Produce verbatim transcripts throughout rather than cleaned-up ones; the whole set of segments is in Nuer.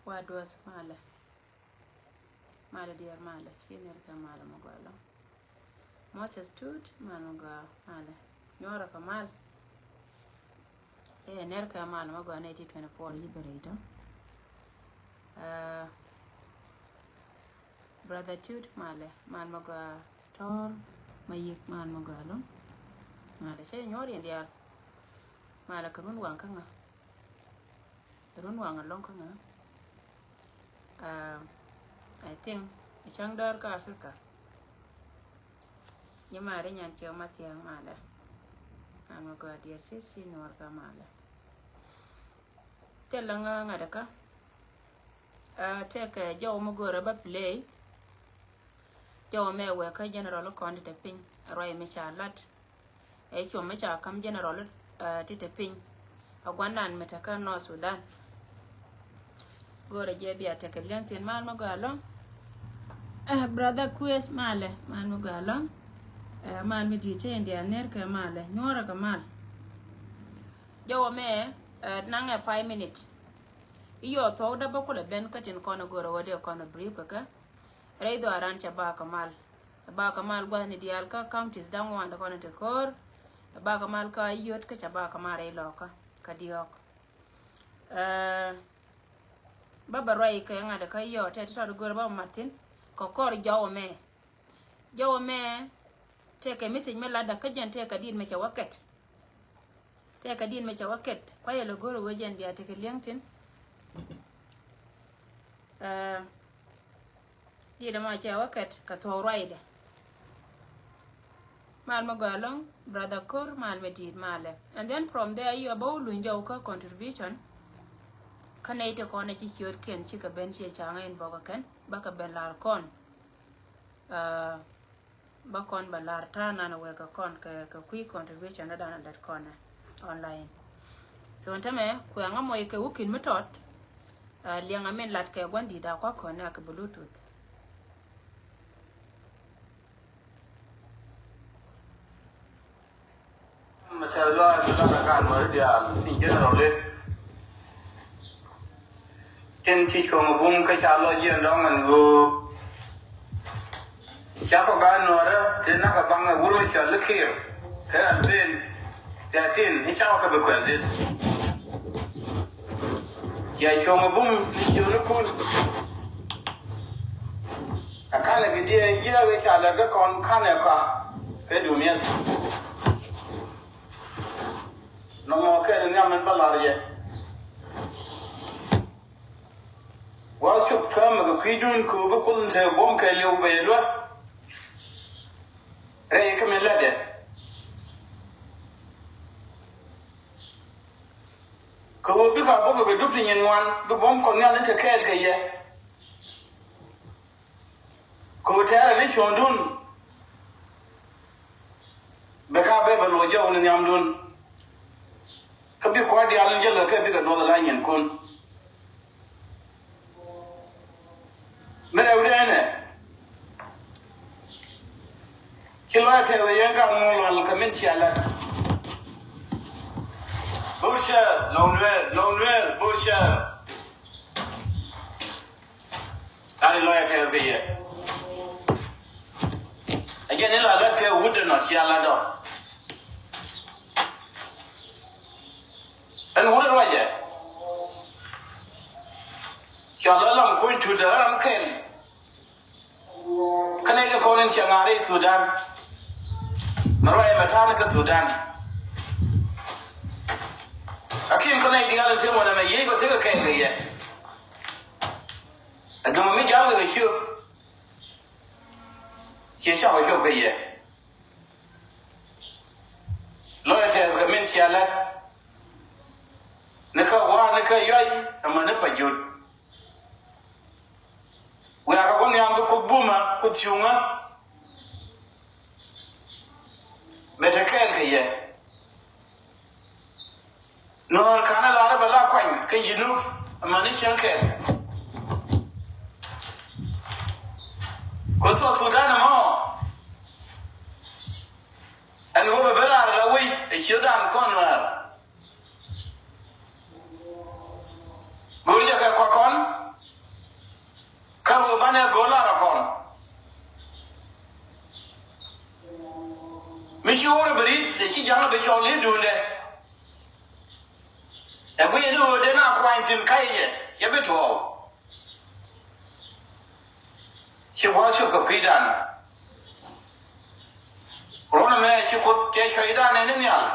Wa duɔth malɛ. Malɛ diɛɛr malɛ. Ci ner kɛ malɛ mɔ gɔaa lɔ. Moses Tut mal mɔ gɔaa malɛ. Nyuɔrɛ kɛ mal. Ɛ ner kɛ mal mɔ gɔaa nɛ ti twenty four yi bɛ rɛy tɔ. Brother Tut malɛ mal mɔ gɔaa. Tɔr ma yik mal mɔ gɔaa lɔ. Malɛ cɛ nyuɔr yɛn diaal. Malɛ kɛ run waŋ kä ŋa. Run waŋ alɔŋ kä ŋa. I think cäŋ däär kä Africa. Nyi mari nyan ciɛ ma thiaŋ malɛ. An mɔ gɔaa diɛɛr ci ci nuɔr kä malɛ. Thilɛ ŋa ŋa̱t kä. Tɛkɛ jɔw mi görɛ bä play. Jɔw mɛ wɛ kä general kɔn ti te piny ruac mi ca lat. Ɛ cuɔm mi ca kam general ti te piny. A guanan mi te kä North Sudan. Görɛ jɛ bia tekɛ liɛŋ tin mal mi gɔaa lɔŋ. Brother Kues malɛ mal mi gɔaa lɔŋ. Mal mi di̱i̱t cɛ India ner kɛ malɛ nyuɔrɛ kɛ mal. Jɔwä mɛ naŋɛ five minute. Iyɔ thuɔk dä bä kulɛ ben kä tin kɔn a görä wä dee kɔn a brief kɛ kɛ. Rɛy dhɔaran cɛ ba kɛ mal. Ba kɛ mal gua̱thni diaal kä counties da̱ŋ wan dee kɔn a te ko̱r. Ba kɛ mal kä Ayod kä cɛ ba kɛ mal rɛy lɔkä kä diɔk. Ba bɛ ruac kɛ ŋa̱t kä iyɔ tɛ ti tɔt görä ba mat thin kɛ kɔr jɔwä mɛ. Jɔwä mɛ tɛkɛ message mi latdä kä jɛn tɛkɛ dit mi cɛ wä kɛt. Tɛkɛ dit mi cɛ wä kɛt kuayɛ lɛ go̱r wee jɛn bia tɛkɛ liɛŋ thin. Dit ma cɛ wä kɛt kɛ thuɔk ruacdɛ. Mal mi gɔaa lɔŋ brother Kor mal mi dit malɛ. And then from there you about luny jɔw kä contribution. Kä nɛy ti kɔn a ci ciöt kiɛn cikɛ ben ciɛ caŋ in bɔk kɛn bakɛ ben lar kɔn. Bä kɔn bä lar ta̱a̱ nan wek kɛ kɔn kɛ kɛ kui̱ contribution dan a lät kɔn online. So tämɛ kuɛŋä mɔc kɛ wikin mi tɔt. Liɛŋä min lat kɛ gua̱n di̱t a kua̱ kɔn a kɛ Bluetooth. Mɛ tɛth lɔaac mi lɔaac kan mɛ ri diaal in general. Tin ci cuɔ̱ŋ bum kä ca lɔ jiɛn dɔ̱ŋ ɛn ɣöö ca kɔ ga̱a̱c nuɔ̱ɔ̱rä ti nak a baŋ ɛ wur mi cɔl i̱ Kiir kɛ ɛn ben thirteen i̱ ca kɔ kɛ bi kuɛl deth. Cia cuɔ̱ŋ bum ni ciönikun. A kanɛ kɛ diɛɛn jiääk i̱ ca lɛt kä kɔn kanɛ kɔa kɛ dumiɛth. Nɔmɔ kɛl nhiam min bä lar yɛ. Gua̱a̱th cop täämɛ kɛ kui̱dun kɛ ɣöö bi Kuoth in te buɔ̱m kɛ liw bɛ luäk. Rɛy kä min lätdɛ. Kɛ ɣöö bikɛ a bopɛ kɛ dup ti nyin ŋuan bi buɔ̱m Kuɔth Nhial in te kɛɛl kɛ yɛ. Kɛ ɣöö tɛ̈rɛ ni cuɔ̱ŋdun. Bɛ ka bɛ bɛ luɔc jɔw ni nhiamdun. Kä bi kua̱r diaal ni jälkɛ kɛ bikɛ luɔth ala nyinkun. Mi rɛwdɛ ɛnɛ. Ci lɔc tɛth wee yɛn gam ŋuɔl lual kɛ min cia lät. Bur cär, lɔw nueer, lɔw nueer, bur cär. Ani lɔc a tɛth kɛ yɛ. A jɛn in la lät kɛ wut dɛ nɔ cia lät dɔ. Ɛn wut ruacɛ. Ca lɔ lam kuny tut dɛ ram kɛl. Kä nɛy tin kɔn in cɛ ŋa̱r i̱ Thudan. Mɛ ruacɛ mɛ ta̱a̱n kä Thudan. Lakin kä nɛy diaal in te ŋuɔ̱n ɛmɛ yiec kɔ tekɛ kɛɛl kɛ yɛ. Ɛ duŋ mi jal kɛ ciöp. Ciɛ cakɔ cop kɛ yɛ. Lɔcɛ tɛth kɛ min cia lät. Ni kä wa̱a̱ ni kä yɔy ɛmɛ ni pa jut. Wiaa kɛ wä nhiam bi Kuoth bumä Kuoth cuŋä. Bɛ te kɛɛl kɛ yɛ. Nuɔ̱ɔ̱r ka̱n a lar bɛ la kuany kä Jinub amäni cieŋ kɛl. Kɛ South Sudan ɛmɔ. Ɛn ɣöö bɛ ben raar la wec ɛ ciötdan kɔn Nuäär. Go̱o̱r jɛ kɛ kuak kɔn. Tin ka̱yɛ cɛ bi tuɔɔk. Ci gua̱a̱th cop kɛ kui̱dan. Run ɛmɛ ci Kuoth cɛ cuɔ̱cdan ɛ ni nhial.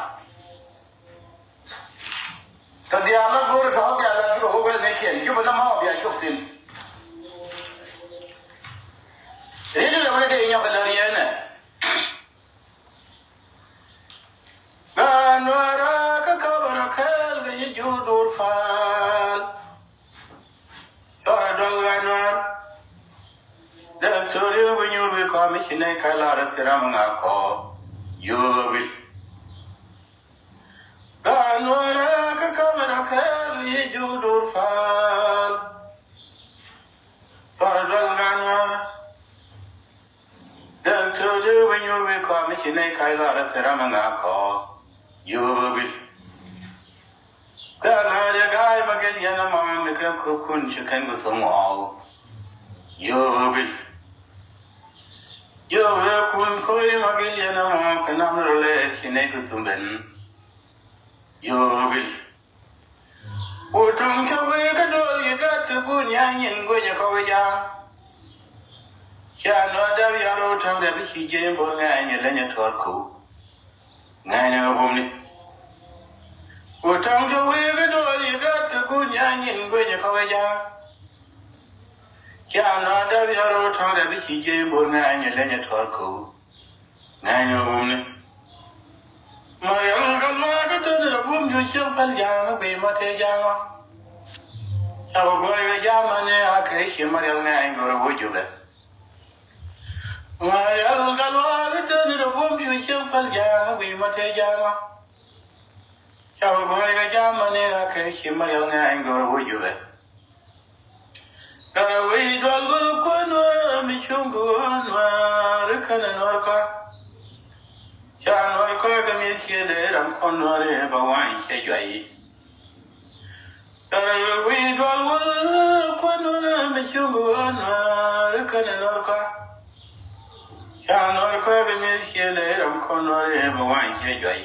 Tɔ diaal la go̱o̱ri tɔ diaal la bikɛ wä gua̱th ni kiɛn Jubɛ na ma wä bia cop thi̱n. Ri̱t ilɛ wee dee nyɔk ilɛ riɛnɛ. Gaa nuäärä kä ka̱pɛ rɔ kɛɛl kɛ yi jur dur faal. Cɔrɛ dual gaa nuäär. Dee tori bi nyuur bi kɔm i̱ ci nɛy ka̱ lar i̱ thiram ŋa kɔ. Yoobi. Gaa nuäärä kä ka̱pɛ rɔ kɛɛl kɛ yi jur dur faal. Cɔrɛ dual gaa nuäär. Dee tori bi nyuur bi kɔm i̱ ci nɛy ka̱ lar i̱ thiram ŋa kɔ. Yoobi. Kä la̱rä ga̱a̱c ma gil yɛn ama mi kɛn kökun ci kɛn kɛ thoŋ ɣɔw. Yoobil. Yoobil kun ko̱ri ma gil yɛn ama kɛ nam rɔ lɛɛr ci nɛy kɛ thumben. Yoobil. Ku tɔŋ cä wee kä duɔl yi gat kɛ bun ya nyin guecɛ kɔ wee ja̱a̱ŋ. Ca nɔ dap yɔr wä tɔŋ dap i̱ ci jiɛc in bo̱r ŋa̱a̱ny ɛ leny ɛ tuɔɔr ko̱w. Ŋa̱a̱ny ɛ wä bumni. Wä tɔŋ cä wee kä duɔl yi gat kɛ bun ya nyin guecɛ kɔ wee ja̱a̱ŋ. Ca nɔ dap yɔr wä tɔŋ dap i̱ ci jiɛc in bo̱r ŋa̱a̱ny ɛ leny ɛ tuɔɔr ko̱w. Ŋa̱a̱ny ɛ wä bumni. Marial kä luaak kä teni rɔ bum ju cieŋ päl ja̱a̱ŋ kä guiy ma tëë ja̱a̱ŋ ɔ. Ca wä guɔy kɛ ja̱a̱ŋ ma ni a kɛ ri ci Marial ŋa̱a̱ny go̱rɛ wä jubɛ. Marial kä luaak kä teni rɔ bum ju cieŋ päl ja̱a̱ŋ kä guiy ma tëë ja̱a̱ŋ ɔ. Ca wä guɔy kɛ ja̱a̱ŋ ma ni a kɛ ri ci Marial ŋa̱a̱ny go̱rɛ wä jubɛ. Kara wei dual guth kuän nuɔr mi cuŋ kɛ ɣöö nuɔr känɛ nuɔr kɔa. Ca nuɔr kɔa kɛ mi̱eth ciëndɛ ram kɔn nuɔr ɛ ba wa̱a̱ny cɛ juay. Kara wei dual guth kuän nuɔr mi cuŋ kɛ ɣöö nuɔr känɛ nuɔr kɔa. Ca nuɔr kɔa kɛ mi̱eth ciëndɛ ram kɔn nuɔr ɛ ba wa̱a̱ny cɛ juay.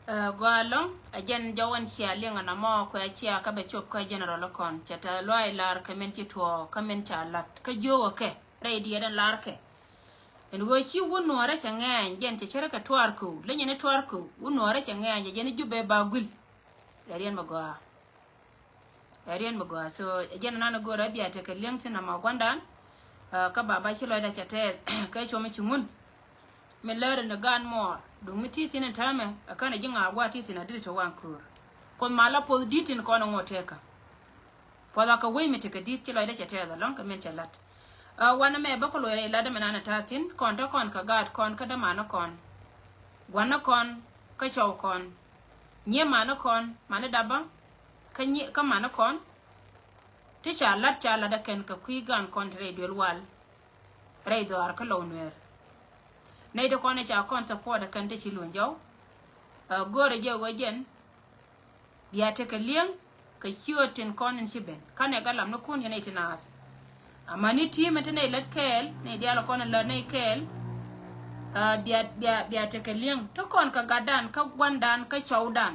Ɛ, gɔaa ɛlɔ̱ŋ, ɛ jɛn jɔwän cia liŋ ɛn amɔ kuɛ cia kä bɛ cop kä general kɔn. Cɛ tɛ luaac lar kɛ min ci tuɔɔk, kä min ca lat. Kä jiökɛ kɛ, rɛy diɛɛt ɛn lar kɛ. Ɛn ɣöö ci wun nuɔ̱ɔ̱rä cɛ ŋɛɛny, jɛn cɛ cärä kɛ tuaar köw, leny ɛn tuaar köw, wun nuɔ̱ɔ̱rä cɛ ŋɛɛny, ɛ jɛn Jubɛ ba guil. Ɛ riɛn bɛ gɔaa. Ɛ riɛn mi gɔaa. So, ɛ jɛn nan ɛ go̱o̱rä bia tekɛ li̱eŋ thi̱n ama gua̱ndan. Ɛ, kä baba ci lɔcdä cɛ tɛɛth kɛ cuɔmɛ ci ŋun. Mi lär ni gaan muɔɔr duŋ mi ti̱i̱ thi̱n in täämɛ ɛ känɛ ji̱ ŋa̱a̱k gua̱a̱ ti̱i̱ thi̱n a di̱t ti te waŋ köör. Kuoth mal a puɔth di̱t tin kɔn ɛ ŋot tëëkä. Puɔth a kɛ wec mi tekɛ di̱t ci lɔcdä cɛ tɛɛth ɛlɔ̱ŋ kɛ min cɛ la̱t. Ɛ, wanɛ mɛ bä kɛ loc rɛy latdä mɛ nan ɛ ta̱a̱ thi̱n kɔn te kɔn kɛ gaat kɔn kä dämanä kɔn. Gua̱nä kɔn kä cɔw kɔn. Nyiee manä kɔn, manä dapä, kä nyi-, kä manä kɔn. Ti ca lat, ca lat ɛ kɛn kɛ kui̱ gan kɔn ti rɛy duel wal. Rɛy dhɔaar kä Lɔw Nuɛɛr. Nɛy ti kɔn ɛ ca kɔn support ɛ kɛn ti ci luny jɔw. Ɛ, go̱o̱rɛ jɛ ɣöö jɛn bia tekɛ li̱eŋ kɛ ciööt tin kɔn in ci ben. Kanɛ galamnikun yɛn nɛy ti naath. Amäni ti̱i̱ min te nɛy lät kɛɛl, nɛy diaal kɔn in lät nɛy kɛɛl. Aa, bia, bia, bia tekɛ li̱eŋ. Te kɔn kɛ gatdan, kä gua̱ndan, kä cɔwdan.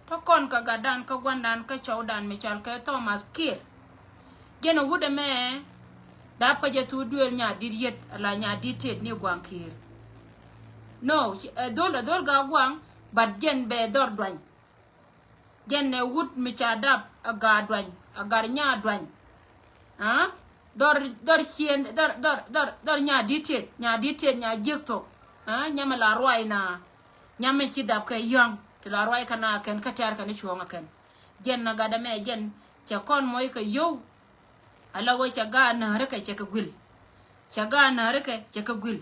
Te kɔn kɛ gatdan, kä gua̱ndan, kä cɔwdan mi cɔal kɛ Thomas Kiir. Jɛn ɛ wut ɛmɛ, dap kä jɛ thuk duëël nya di̱t yet, ala nya di̱t tet ni gua̱a̱ŋ Kiir. No, ɛ dhol, ɛ dhol Gaa Gua̱a̱ŋ, but jɛn bɛ dhɔr duany. Jɛn ɛ wut mi ca dap ɛ Gaa Duany, ɛ Gat Nya Duany. Aa? Dhɔr, dhɔr cieen, dhɔr, dhɔr, dhɔr, dhɔr nya di̱t tiet, nya di̱t tiet, nya jiäk thok. Aa? Nyamɛ la ruac na, nyamɛ ci dap kɛ yɔ̱a̱ŋ, ti la ruac kɛ na kɛn, kä tɛ̈r kɛn i̱ cuɔ̱ɔ̱ŋ ɛ kɛn. Jɛn ɛ gat ɛmɛ jɛn, cɛ kɔn moc kɛ yio̱w. Ala ɣöö cɛ gaat nääri kɛ cɛ kɛ guil. Cɛ gaat nääri kɛ cɛ kɛ guil.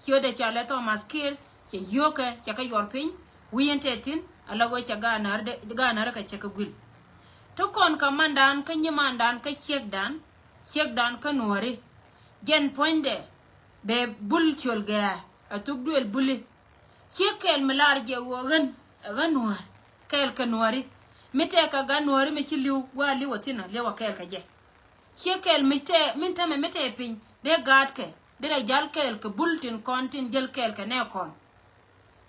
Ciötdɛ ca lɛ Thomas Kiir, cɛ yio̱o̱kɛ cɛ kɛ yuɔr piny, wi̱i̱ in tɛ thi̱n, ala ɣöö cɛ gaat nääri dɛ, gaat nääri kɛ cɛ kɛ guil. Te kɔn kä mandan, kä nyimandan, kä ciekdan, ciekdan kä nuääri. Jɛn puɔ̱nydɛ, bɛ bul ciöl gɛ̈ɛ̈, a thuk duëël buli. Ciek kɛɛl mi lar jɛ ɣöö ɣän, ɣän nuäär, kɛɛl kɛ nuääri. Mi tɛkɛ gat nuääri mi ci li̱w, gua̱a̱ li̱w a thi̱n a li̱w a kɛɛl kɛ jɛ. Ciek kɛɛl mi tɛ, min täämɛ mi tɛ piny, dee gaatkɛ, dee rɛ jal kɛɛl kɛ bul tin kɔn tin jäl kɛɛl kɛ nɛ kɔn.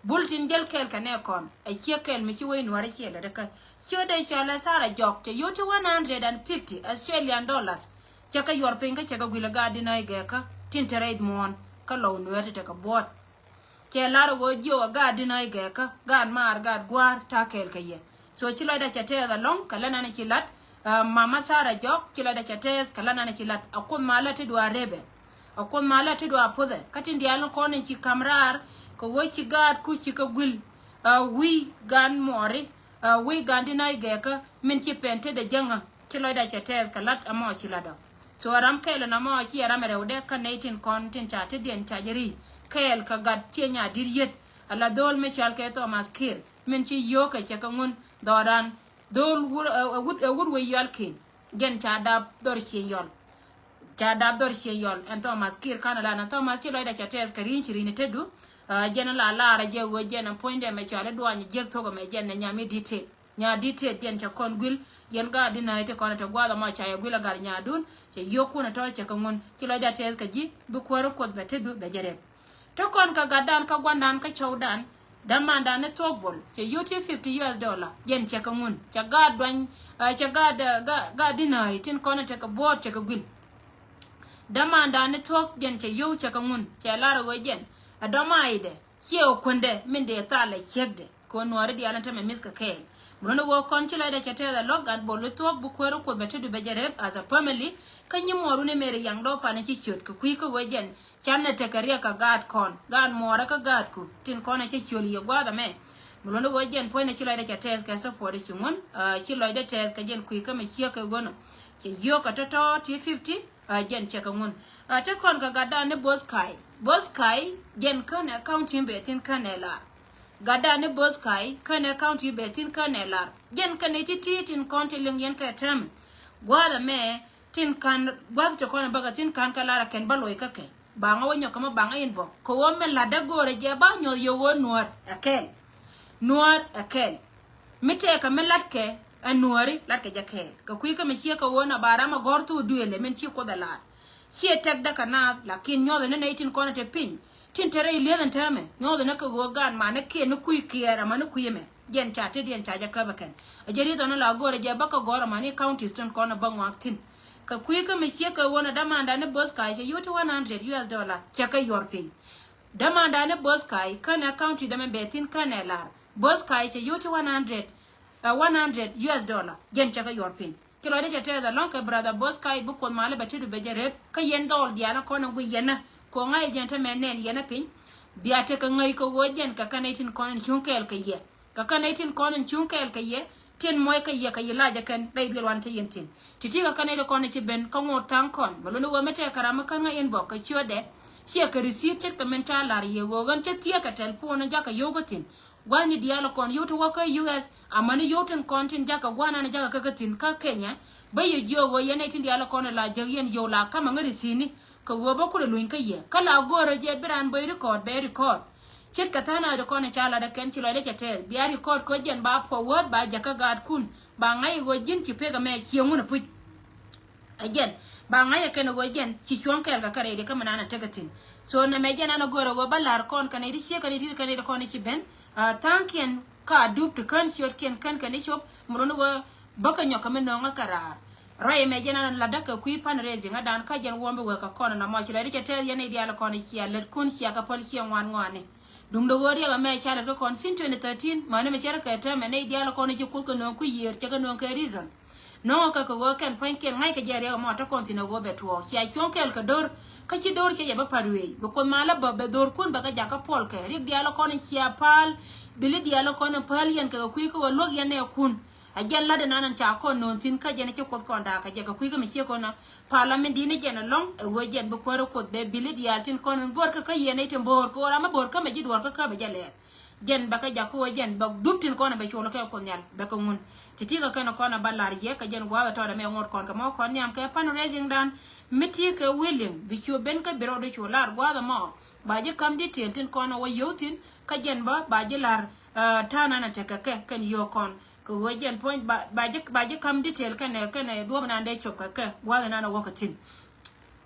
Bul tin jäl kɛɛl kɛ nɛ kɔn ɛ ciek kɛɛl mi ci wec nuäärä ciɛ lät kä ciötdɛ cɔalɛ Sarah Jɔk cɛ yio̱w ti one hundred and fifty Australian dollars. Cɛ kɛ yuɔr piny kä cɛ kɛ guil ɛ gaat di nɔ̱c gɛɛkä tin te rɛy muɔ̱ɔ̱n kä lɔw nuäär ti tekɛ buɔ̱ɔ̱t. Cɛ lar ɛ ɣöö jiök ɛ gaat di nɔ̱c gɛɛkä, gaat maar, gaat gua̱a̱r ta̱a̱ kɛɛl kɛ yɛ. So ci lɔcdä cɛ tɛɛth ɛlɔ̱ŋ kɛ lä nanɛ ci la̱t. Mama Sarah Jɔk, ci lɔcdä cɛ tɛɛth kɛ lä nanɛ ci la̱t. A Kuoth malä ti duaar rep ɛ, a Kuoth malä ti duaar poth ɛ. Kä tin diaal ni kɔn in ci ka̱m raar kɛ ɣöö ci gaatku ci kɛ guil. Wi̱i̱ gaan muɔɔri, wi̱i̱ gaan di nɔ̱c gɛɛkä min ci pɛn tetdɛ jäŋä. Ci lɔcdä cɛ tɛɛth kɛ la̱t ɛmɔ ci la̱t ɔ. So ɛ ram kɛɛl ɛn ɛmɔ ci ɛ ram ɛ rɛwdɛ kä nɛy tin kɔn tin ca tetdiɛn ca jɛ ri̱i̱c kɛɛl kɛ gat ciɛ nyaadi̱t yiet. Ala dho̱o̱l mi cɔal kɛ Thomas Kiir min ci yio̱o̱kɛ cɛ kɛ ŋun dhɔran. Dho̱o̱l wut ɛ wut wec yɔalkiɛn. Jɛn ca dap dhɔr ciɛ yɔl. Ca dap dhɔr ciɛ yɔl ɛn Thomas Kiir ka̱n ala ɛn Thomas ci lɔcdä cɛ tɛɛth kɛ ri̱i̱ny ci ri̱i̱ni tetdu. Jɛn la lar ɛ jɛ ɣöö jɛn ɛn puɔ̱nydɛ mɛ cɔal i̱ duany jiäk thok ɛmɛ jɛn ɛ nyam i̱ di̱t tet. Nyaadi̱t tet jɛn cɛ kɔn guil. Yɛn gaat di nääc ti kɔn ɛ te gua̱a̱th ɛmɔ ca yɛ guil ɛ gat nyaadun. Cɛ yio̱o̱kun ɛ tɔ̱ cɛ kɛ ŋun ci lɔcdä tɛɛth kɛ ji̱ bi kuäär Kuoth bɛ tetdu bɛ jɛ rep. Te kɔn kɛ gatdan kä gua̱ndan kä cɔwdan. Dämandan ni thuɔ̱k bol cɛ yio̱w ti fifty U S dollar jɛn cɛ kɛ ŋun cɛ gaat duany. Cɛ gaat gaat di nääc tin kɔn ɛ tekɛ buɔ̱ɔ̱t cɛ kɛ guil. Dämandan ni thuɔ̱k jɛn cɛ yio̱w cɛ kɛ ŋun cɛ lar ɛ ɣöö jɛn ɛ dɔmaydɛ ciɛ ɛ kuändɛ min dee thal ɛ ciekdɛ. Kɛ ɣöö nuɔɔri diaal ɛn tämɛ mi̱th kɛ kɛɛl. Mi luɔ̱ni ɣöö kɔn ci lɔcdä cɛ tɛɛth ɛlɔ̱ŋ gat bol ni thuɔ̱k bi kuäär Kuoth bɛ tetdu bɛ jɛ rep as a family. Kä nyi muɔɔrun ɛ meri yaŋ dɔɔp pan ci ciöt kɛ kui̱ kä ɣöö jɛn canɛ tekɛ riɛk kɛ gaat kɔn gaat muɔɔrä kä gaatku tin kɔn ɛ cä ciöl yɛ gua̱a̱th ɛmɛ. Mi luɔ̱ni ɣöö jɛn puɔ̱nydɛ ci lɔcdä cɛ tɛɛth kɛ support ci ŋun ci lɔcdä tɛɛth kɛ jɛn kui̱ kä mi ciek kɛ ɣöö nɔ cɛ yio̱o̱k kɛ tɔ̱tɔ̱ ti fifty. Jɛn cɛ kɛ ŋun. Te kɔn kɛ gatdan ni Bo̱th Ka̱y. Bo̱th Ka̱y jɛn kän ɛ county bɛ thi̱n kän ɛ lar. Gatdan ni Bo̱th Ka̱y kän ɛ county bɛ thi̱n kän ɛ lar. Jɛn kän ɛ ti̱ti̱ tin kɔn ti liŋ yɛn kɛ täämɛ. Gua̱a̱th ɛmɛ tin ka̱n gua̱th ti kɔn ɛ bäkɛ thi̱n ka̱n kɛ lar ɛ kɛn bä loc kä kɛ. Baŋä wä nyɔk kä mi baŋä in bɔk kɛ ɣöö mi la̱tdä go̱o̱rɛ jɛ ba nyuɔ̱th yɛ ɣöö nuäär ɛ kɛl. Nuäär ɛ kɛl. Mi tëëkä mi la̱tkɛ ɛ nuääri la̱tkɛ jɛ kɛɛl kɛ kui̱ kä mi ciɛ kɛ ɣöö na ba ram ɛ gɔ̱r thok duëëlɛ min ci Kuoth ɛ lar. Ciɛ tɛkdä kɛ naath lakin nyuɔ̱thɛ ni nɛy tin kɔn ɛ te piny tin te rɛy li̱eth ɛn täämɛ nyuɔ̱thɛ ni kɛ ɣöö gaan mani kiɛ ni kui̱ kiɛɛr ɛmɛ ni kui̱ ɛmɛ. Jɛn ca tetdiɛn ca jɛ käp ɛ kɛn ɛ jɛ ri̱th ɔn la go̱o̱rɛ jɛ bä kä gɔ̱r ɛmani counties tin kɔn ɛ bä ŋuak thi̱n. Kɛ kui̱ kä mi ciek kɛ ɣöö na dämandan ni Bo̱th Ka̱y cɛ yio̱w ti one hundred U S dollar cɛ kɛ yuɔr piny. Dämandan ni Bo̱th Ka̱y kän ɛ county dämɛ bɛ thi̱n kän ɛ lar. Bo̱th Ka̱y cɛ yio̱w ti one hundred, one hundred U S dollar jɛn cɛ kɛ yuɔr piny. Ci lɔcdä cɛ tɛɛth ɛlɔ̱ŋ kɛ brother Bo̱th Ka̱y bi Kuoth malä bɛ tetdu bɛ jɛ rep kä yɛn dhɔl diaal kɔn ɛ guic yɛn ɛ kɛ ɣöö ŋa̱c jɛn te mɛ nɛn yɛn ɛ piny. Bia tekɛ ŋäc kɛ ɣöö jɛn kɛ kɛn ɛ tin kɔn in cuŋ kɛɛl kɛ yɛ. Kɛ kɛn nɛy tin kɔn in cuŋ kɛɛl kɛ yɛ tin muɔc kä yɛ kɛ yi lacɛ kɛn rɛy duël wan te yɛn thi̱n. Ti̱ti̱ kɛ kɛn nɛy ti kɔn in ci ben kä ŋot tha̱a̱ŋ kɔn mɛ luni wä mi tɛɛ kɛ ram mi kän ŋä inbox kɛ ciötdɛ. Ciɛ kɛ receipt ce̱tkɛ min ca la̱r yɛ ɣöö ɣän cä thieek kɛ telephone in jakä yio̱w kä thi̱n. Gua̱thni diaal kɔn yio̱w ti wä kä U S amäni yio̱w tin kɔn tin jakä gua̱nan in jakä kä kä thi̱n kä Kenya. Bä yɛ jiök ɣöö yɛn nɛy tin diaal kɔn in la jäk yɛn yio̱w la ka̱mɛ ŋä receipt ni. Kɛ ɣöö bä kulɛ luny kä yɛ kä la go̱o̱rä jɛ bi raan bä record bɛ record. Ce̱tkɛ tha̱a̱ŋ nath ti kɔn ɛ ca lat ɛ kɛn ci lɔcdä cɛ tɛɛth bia record kä jɛn ba forward ba jäkä gaatkun ba ŋa̱c ɛ ɣöö ji̱n ci pek ɛmɛ ciëŋun ɛ puc. Ɛ jɛn ba ŋa̱c ɛ kɛn ɛ ɣöö jɛn ci cuɔ̱ŋ kɛɛl kɛ kɛ rɛy di kä mi nan ɛ tekɛ thi̱n. So nɛmɛ jɛn an ɛ go̱o̱rä ɣöö bä la̱r kɔn kɛn ɛ ti ciek kɛn ɛ ti kɛn ɛ ti kɔn ɛ ci ben. Tha̱a̱ŋkiɛn ka dup ti kän ciötkiɛn kän kɛn ɛ cop mi luni ɣöö bä kɛ nyɔk kɛ mi nööŋä kɛ raar. Ruac ɛmɛ jɛn an latdä kɛ kui̱ fundraising ɛ dan kä jɛn wuɔ̱m bi wek kɛ kɔn ɛn amɔ ci lɔcdä cɛ tɛɛth yɛn nɛy diaal kɔn ɛ cia lät kun cia kɛ päl ciɛ ŋuan ŋuani. Duundɛ ɣöö riɛk ɛmɛ ca lät kä kɔn since twenty thirteen mäni mɛ cɛ rɛ kɛ täämɛ nɛy diaal kɔn ɛ ci Kuoth kɛ nööŋ kui̱ yiëër cɛ kɛ nööŋ kɛ reason. Nööŋɛ kɛ kɛ ɣöö kɛn pua̱nykiɛn ŋa̱ckɛ jɛ riɛk ɛmɔ te kɔn thi̱n ɛ ɣöö bɛ tuɔɔk cia cuɔ̱ŋ kɛɛl kɛ do̱r. Kä ci do̱r cɛ jɛ bä pa̱t wëë bi Kuoth malä bä bɛ dho̱rkun bɛ kɛ jakä puɔl kɛ riɛk diaal kɔn cia pa̱a̱l. Bili diaal kɔn pa̱a̱l yɛn kɛ kɛ kui̱ kä ɣöö luäk yɛn nɛɛkun. A jɛn la̱t ɛnan ɛn ca kɔn no̱o̱ŋ thi̱n kä jɛn ɛ ci Kuoth kɔn da̱a̱k kɛ jɛ kɛ kui̱ kä mi ciek kɔn ɛ. Pa̱a̱l la min di̱t ni jɛn ɛlɔ̱ŋ ɛ ɣöö jɛn bi kuäärä Kuoth bɛ bili diaal tin kɔn in go̱o̱r kä kä yɛn ɛ tin bo̱o̱r kɛ ɣöö ram mi bo̱o̱r kä mɛ ji̱ duɔ̱ɔ̱r kä kä bɛ jɛ lɛɛr. Jɛn bɛ kɛ jak kä ɣöö jɛn bɛ dup tin kɔn ɛ bɛ col kɛ Kuoth Nhial bɛ kɛ ŋun. Ti ti kɛ kɛn kɔn ɛ ba la̱r yɛ kɛ jɛn gua̱a̱th ɛ tɔɔdɛ mɛ ŋuɔ̱t kɔn kɛ mɔ kɔn nhiam kɛ fundraising dan. Mi ti kɛ willing bi cu ben kä bi rɔɔd cu la̱r gua̱a̱th ɛmɔ. Ba ji̱ ka̱m detail tin kɔn ɛ wä yio̱w thi̱n kä jɛn bä ba ji̱ la̱r. Ta̱a̱ nan ɛ tekɛ kɛ kɛn yio̱w kɔn. Kɛ ɣöö jɛn puɔ̱ny ba, ba ji̱, ba ji̱ ka̱m detail kɛnɛ, kɛnɛ duɔ̱ɔ̱p nan dee cop kɛ kɛ gua̱a̱th nan ɛ wäkɛ thi̱n.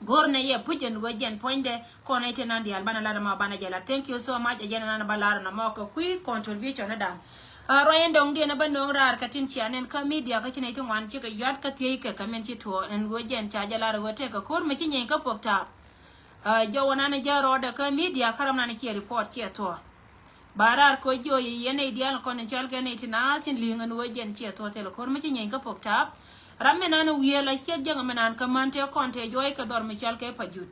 Go̱r nɛ yɛ puc ɛn ɣöö jɛn puɔ̱nydɛ kɔn nɛy tin nan diaal banɛ lat ɛmɔ banɛ jɛ lat. Thank you so much. Ɛ jɛn ɛn an bä lar ɛn ɛmɔ kɛ kui̱ contribution ɛ dan. Ruac ɛn dɔ̱ŋdiɛn ɛ bä nööŋ raar kɛ tin cia nɛn kä media kä ci nɛy ti ŋuan cikɛ yuat kä thiec kɛ kɛ min ci tuɔɔk ɛn ɣöö jɛn ca jɛ lar ɛ ɣöö tëëkɛ ko̱r mi ci nyieeny kä puɔ̱k taap. Jɔwä nan ɛ jɛ rɔɔdɛ kä media kä ram nan ɛ ciɛ report ciɛ thuɔ̱k. Ba raar kɛ ɣöö jiö yɛ yɛn nɛy diaal kɔn in cɔal kɛ nɛy ti naath tin li̱ŋ ɛn ɣöö jɛn ciɛ thuɔ̱k thilɛ ko̱r mi ci nyieeny kä puɔ̱k taap. Ram mi nan wiee la ciek jäŋ mi nan kä män tëë kɔn tëë juɔc kɛ dhɔr mi cɔal kɛ Pajut.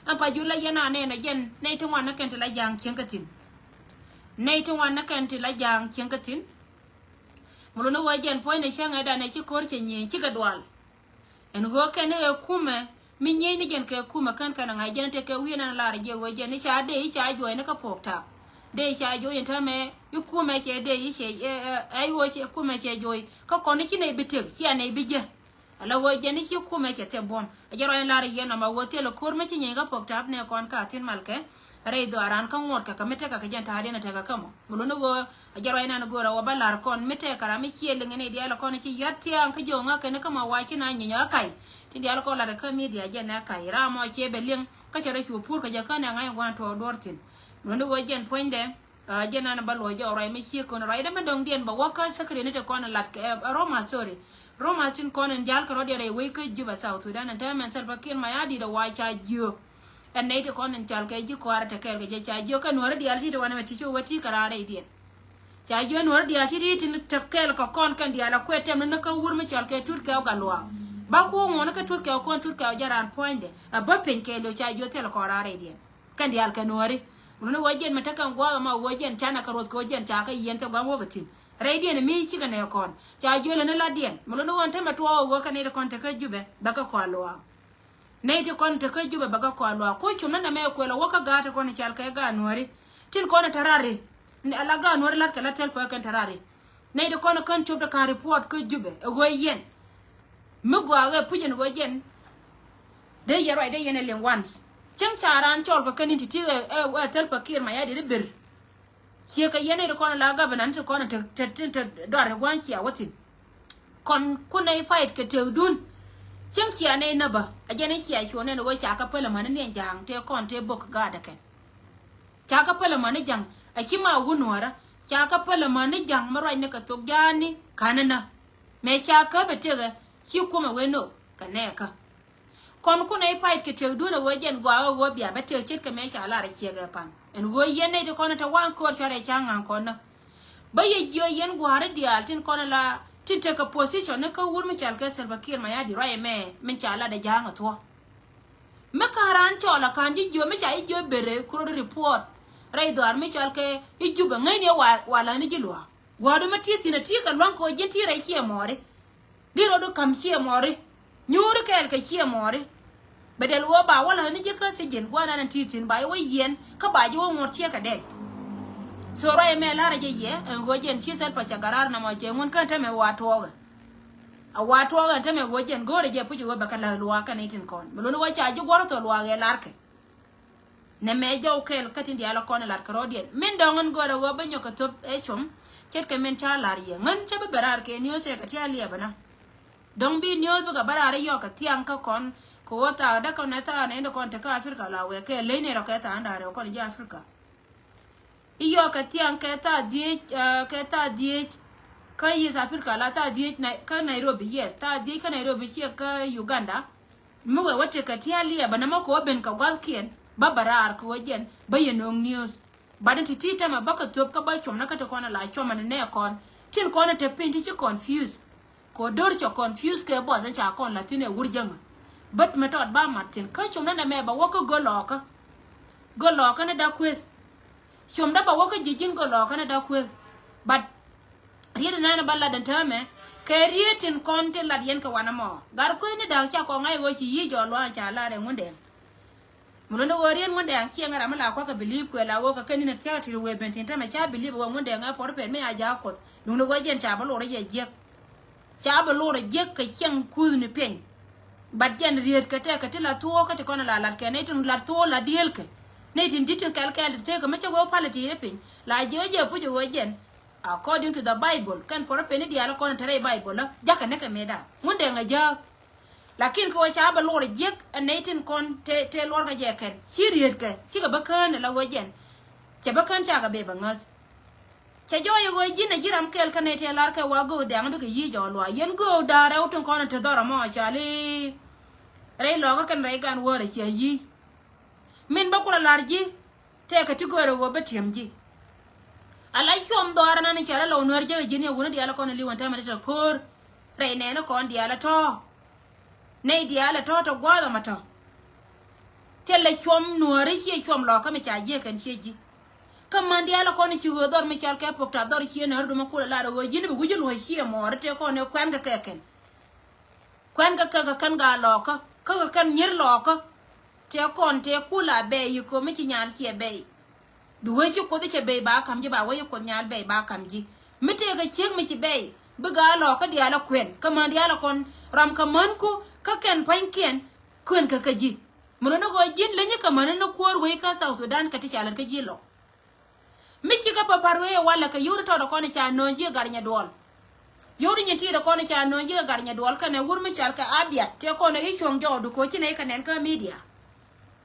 Ɛn Pajut la yɛn anɛn ɛ jɛn nɛy ti ŋuan ni kɛn ti la ja̱a̱ŋ cieŋ kä thi̱n. Nɛy ti ŋuan ni kɛn ti la ja̱a̱ŋ cieŋ kä thi̱n. Mi luni ɣöö jɛn puɔ̱nydɛ cäŋ ɛ danɛ ci ko̱r cɛ nyieny cikɛ dual. Ɛn ɣöö kɛn ni ɛ kumɛ mi nyieny ni jɛn kɛ kumɛ kän kɛn ɛ ŋa̱c jɛn tekɛ wi̱i̱ nan lar jɛ ɣöö jɛn ni ca dee i̱ ca juɔc ni kä puɔ̱k tap. Dee i̱ ca juɔc in täämɛ i̱ kumɛ cɛ dee i̱ cɛ ɛ ɛ ɛ i̱ ɣöö cɛ kumɛ cɛ juɔc kä kɔn i̱ ci nɛy bi tëk cia nɛy bi jɛ. Ala ɣöö jɛn i̱ ci kumɛ cɛ thep buɔ̱m. A jɛ ruac in lar i̱ yɛn nɔmɔ ɣöö thilɛ ko̱r mi ci nyieny kä puɔ̱k tap nɛ kɔn ka thi̱n malkɛ. Rɛy dhɔaaran kä ŋuɔ̱t kɛ kɛ mi tekɛ kɛ jɛn ta̱a̱diɛn a tekɛ kä mɔ. Mi luni ɣöö a jɛ ruac in an go̱o̱r a wä bä la̱r kɔn mi tekɛ ram mi ciɛ liŋ in i̱ diaal kɔn i̱ ci yɔ̱t tiaŋ kä jiök ŋa̱k kɛn kä ma wa ci na nyieny ɔ ka̱c. Tin diaal kɔn lat kä media jɛn ɛ ka̱c ram mɔ ciɛ bɛ liŋ kä cɛ rɔ cu pur kɛ jɛ kä nɛ ŋa̱c gua̱a̱n tuɔɔk duɔ̱ɔ̱r thi̱n. Mi luni ɣöö jɛn puɔ̱nydɛ. Jɛn an bä luɔc jɛ ɔ ruac mi ciek kɔn ruac dɛ mɛ dɔŋdiɛn bä wä kä secretary ni te kɔn lat kɛ Roma, sorry. Roma tin kɔn in jal kɛ rɔ̱diɛn rɛy wec kä Juba, South Sudan, ɛn täämɛ Salva Kiir Mayardit ɛ wa ca jiök. Ɛn nɛy ti kɔn in cɔal kɛ ji̱ kɔaarɛ te kɛɛl kɛ jɛ ca jiök kɛ nuɔ̱ɔ̱ri diaal ti te wanɛ mɛ ti ci wä ti kɛ raan rɛydiɛn. Ca jiök nuɔ̱ɔ̱ri diaal ti ti tin te kɛɛl kɛ kɔn kɛn diaal ɛ kuɛ tɛm ni ni kä wur mi cɔal kɛ Tut Kɛw Gatluak. Ba kuɔ̱k ŋuɔ̱ni kä Tut Kɛw kɔn Tut Kɛw jɛ raan puɔ̱nydɛ ɛ bä piny kɛɛl ɔ ca jiök thil kɔn raan rɛydiɛn. Kɛn diaal kɛ nuɔ̱ɔ̱ri. Wuni ni wä jiɛn mi tekɛ gua̱a̱k ɛmɔ wä jiɛn canɛ kɛ ruɔth kɛ wä jiɛn ca kɛ yiɛn cɛ gua̱a̱k wä kɛ thi̱n. Rɛydiɛn mi cikɛ nɛ kɔn ca jiöl ni la diɛn mi luni wä ɛn tämɛ tuɔɔk wä kɛ nɛy ti kɔn tekɛ Jubɛ bɛ kɛ kɔa luaak. Nɛy ti kɔn tekɛ Jubɛ bɛ kɛ kɔa luaak ku cum ni nɛ mɛ kuɛl wä kä gaat ti kɔn cal kɛ gaat nuɔ̱ɔ̱ri. Tin kɔn te rari. Ala gaat nuɔ̱ɔ̱ri lat kɛ la thil pɔkɛn te rari. Nɛy ti kɔn kän cop ti ka̱n report kä Jubɛ ɛ ɣöö yɛn. Mi gɔaa ɣɛ puc ɛn ɣöö jɛn. Dee yɛ ruac dee yɛn ɛ liŋ once. Cäŋ ca raan cɔl kɛ kɛn in ti ti ɛ ɛ ɛ Salva Kiir Mayardit i̱ ber. Ciɛ kɛ yɛn nɛy ti kɔn la governor ni ti kɔn te te te te dɔar ɛ gua̱a̱n cia wä thi̱n. Kɔn kun nɛy fight kɛ tëkdun. Cäŋ cia nɛy näbä ɛ jɛn i̱ cia cuɔ̱n ɛn ɣöö ca kɛ päl ɛmän ni ɛn ja̱a̱ŋ tëë kɔn tëë bok gaat ɛ kɛn. Ca kä päl amäni ja̱ŋ a ci ma wun nuɔ̱ɔ̱rä. Ca kä päl amäni ja̱ŋ mi ruacni kɛ thok ja̱a̱ni ka̱n inä. Mëë ca kä bɛ tëkɛ ci kumɛ wen nöök kɛ nɛɛkä. Kɔn kunɛ i̱ payit kɛ tëkdun a ɣöö jɛn gɔaa ɣöö bia bɛ tëk ce̱tkɛ mëë ca lar a ciɛkɛ pan ɛn ɣöö yɛn nɛy ti kɔn in te waŋ köör cuarɛ ca ŋa̱ŋ kɔn nä. Bä yɛ jiö yɛn gua̱a̱ri diaal tin kɔn in la tin tekɛ position ni kä wur mi cɔal kɛ Salva Kiir Mayardit ruac ɛmɛ min ca lat a ja̱a̱ŋ a thuɔ̱k. Mi ka̱n raan cɔl a ka̱n ji̱ jiöp mi ca ji̱ jiöp bere kurot report. Rɛy dhɔaar mi cɔl kɛ i̱ Jubɛ ŋäcni ɛ wa, wa läni ji̱ luaak. Gua̱a̱du mi ti̱i̱ thi̱n a ti̱i̱ kɛ lua̱ŋ kɛ ɣöö ji̱n ti̱i̱ rɛy ciɛ mɔɔri. Di rɔɔdu ka̱m ciɛ mɔɔri. Nyuuri kɛɛl kɛ ciɛ mɔɔri. Bɛ dɛl ɣöö ba wä läni ji̱ kä thi̱ji̱n gua̱a̱r nan ti̱i̱ thi̱n ba ji̱ wä yiɛn kä ba ji̱ wä ŋuɔ̱t ciɛ kɛ dɛl. So ruac ɛmɛ la̱rä jɛ yɛ ɛn ɣöö jɛn ci Salva cɛ garaar namɔ cɛ ŋun kän tämɛ wa tuɔɔkɛ. A wa tuɔɔk ɛn tämɛ ɣöö jɛn go̱o̱rɛ jɛ puc ɣöö bɛ kɛ la̱th luaak kɛn itin kɔn mi luni ɣöö ca ji̱ guɔ̱r thɔ luaak ɛ larkɛ. Nɛ mɛ jɔw kɛɛl kä tin diaal kɔn ɛ lar kɛ rɔɔdiɛn min dɔ̱ŋ ɛn go̱o̱rɛ ɣöö bä nyɔk kɛ thöp ɛ com. Ce̱tkɛ min ca lar yɛ ŋän cä bi bɛ raar kɛ niööc ɛ kɛ tia̱a̱ liɛpɛ na. Dɔ̱ŋ bi niööc bikɛ bä raar i̱ yɔk kɛ thiaŋ kä kɔn kɛ ɣöö thaak däk kɔn ɛ thaak nɛ in dɔ̱ŋ kɔn te kä Africa la wɛɛ kɛ ley nɛ rɔ kɛ thaak in da̱a̱r ɛ kɔn ji̱ Africa. I̱ yɔk kɛ thiaŋ kɛ thaa dhieec, eh, kɛ thaa dhieec kä East Africa la thaa dhieec Nai-, kä Nairobi, yes, thaa dhieec kä Nairobi ciɛ kä Uganda. Mi wee wä tekɛ tia̱a̱ liɛɛbä nɛmɛ kɛ wä ben kɛ gua̱thkiɛn bä bɛ raar kɛ wä jɛn bä yɛ nööŋ news. But in ti ti tämɛ bä kɛ thöp kä bä cuɔm ni kä ti kɔn ala cuɔmɛ ni nɛɛ kɔn tin kɔn in te piny ti ci confuse. Kɛ wä do̱r cɛ confuse kɛ buɔth in ca kɔn la thin ɛ wur jäŋä. Bät mi tɔt ba mat thin kä cuɔm ni nɛmɛ bä wä kä gölɔɔkä. Gölɔɔkä ni da̱k kueth. Cuɔm dä bä wä kä ji̱ ji̱n gölɔɔkä ni da̱k kueth. But riet in nɛn bä lat in täämɛ kɛ riet in kɔn tin lat yɛn kɛ wanɛ mɔ. Gar kueth ni da̱k ca kɔn ŋa̱c ɣöö ci yic jɔɔk luaak ca lat ɛ Ŋundɛŋ. Mi luni ɣöö riet Ŋundɛŋ ciɛ ŋä ram mi la kua̱kä believe kuɛ la ɣöö kɛ kɛn in thia̱k ti wëë ben tin täämɛ ca believe ɣöö Ŋundɛŋ ɛ puɔr pɛn mi a ja̱a̱k kuoth. Duundɛ ɣöö jɛn ca bä lor jɛ jiäk. Ca bä lor jɛ jiäk kɛ ciɛŋ kuthni piɛny. But jɛn riet kɛ tɛk kɛ ti la thuɔɔk kä ti kɔn la lat kɛ nɛy tin la thuɔɔk la diëël kɛ. Nɛy tin di̱t tin kɛl kɛɛl ti tëëk kɛ mi cä wee pal ti piny la jiɛ jɛ puc ɣöö jɛn. According to the Bible kɛn puɔr peni diaal kɔn te rɛy Bible la jakä ni kɛ meda Ŋundɛŋ a ja̱a̱k. Lakin kɛ ɣöö ca bɛ luɔr jiäk ɛ nɛy tin kɔn tëë, tëë luɔr kɛ jɛ kɛn. Ci rietkɛ, cikɛ bä kään ala ɣöö jɛn. Cɛ bä kään cakɛ bɛ bɛ ŋäth. Cɛ jɔɔc ɛ ɣöö ji̱n ɛ ji̱ ram kɛl kä nɛy tëë lar kɛ wa göök dɛ̈ŋ bikɛ yi̱ jɔɔk luaac. Yɛn göök da̱a̱r rɛw tin kɔn ɛ te dhɔr ɛmɔ ca li. Rɛy lɔkä kɛn rɛy gan wäär ɛ cia yi̱. Min bä kulɛ lar ji̱. Tëëkɛ ti göörä ɣöö bä ti̱em ji̱. Ala cuɔm dhɔaarä nan i̱ cɔal a lɔw nuäär jek ji̱n i̱ wuni diaal a kɔn a li̱w ɛn täämɛ ti te ko̱o̱r. Rɛy nɛɛni kɔn diaal a tɔ̱. Nɛy diaal a tɔ̱ tɔ gua̱a̱th ɛmɛ tɔ̱. Thilɛ cuɔm nuääri ciɛ cuɔm lɔkä mi ca jiäk kɛn ciɛ ji̱. Kä män diaal a kɔn i̱ ci ɣöö dhɔr mi cɔal kɛ pok ta̱ dhɔr ciɛ nuääri dumä kulɛ lar ɣöö ji̱n bi wi̱c luɔ̱c ciɛ mɔɔri tëë kɔn ëë kuɛn kɛ kɛ kɛn. Kuɛn kä kä kä kän gaa lɔɔkä kä kä kän nyier lɔɔkä. Tëë kɔn tëë kula bɛy yi ko̱ mi ci nyal ciɛ bɛy. Bi wee ci kuoth cɛ bɛy ba ka̱m ji̱ ba wee ci kuoth nyal bɛy ba ka̱m ji̱. Mi tëë kɛ ciek mi ci bɛy bi gaa lɔɔkä diaal a kuɛn kä män diaal a kɔn ram kä män ku kä kɛn pua̱nykiɛn kuɛn kä kä ji̱. Mën ni ɣöö ji̱n leny kä män ni kuäär wee kä South Sudan kä ti ca lät kä ji̱ lɔ. Mi cikɛ pa pa̱r wee walɛ kɛ yio̱w ti tɔɔt ɛ kɔn i̱ ca nööny ji̱ ɛ gat nyɛ duɔl. Yio̱w ti nyin ti̱i̱t ɛ kɔn i̱ ca nööny ji̱ ɛ gat nyɛ duɔl kɛnɛ wur mi cɔal kɛ Abiat tëë kɔn ɛ i̱ cuɔ̱ŋ jɔɔk di ko̱ ci nɛy kɛ nɛn kä midia.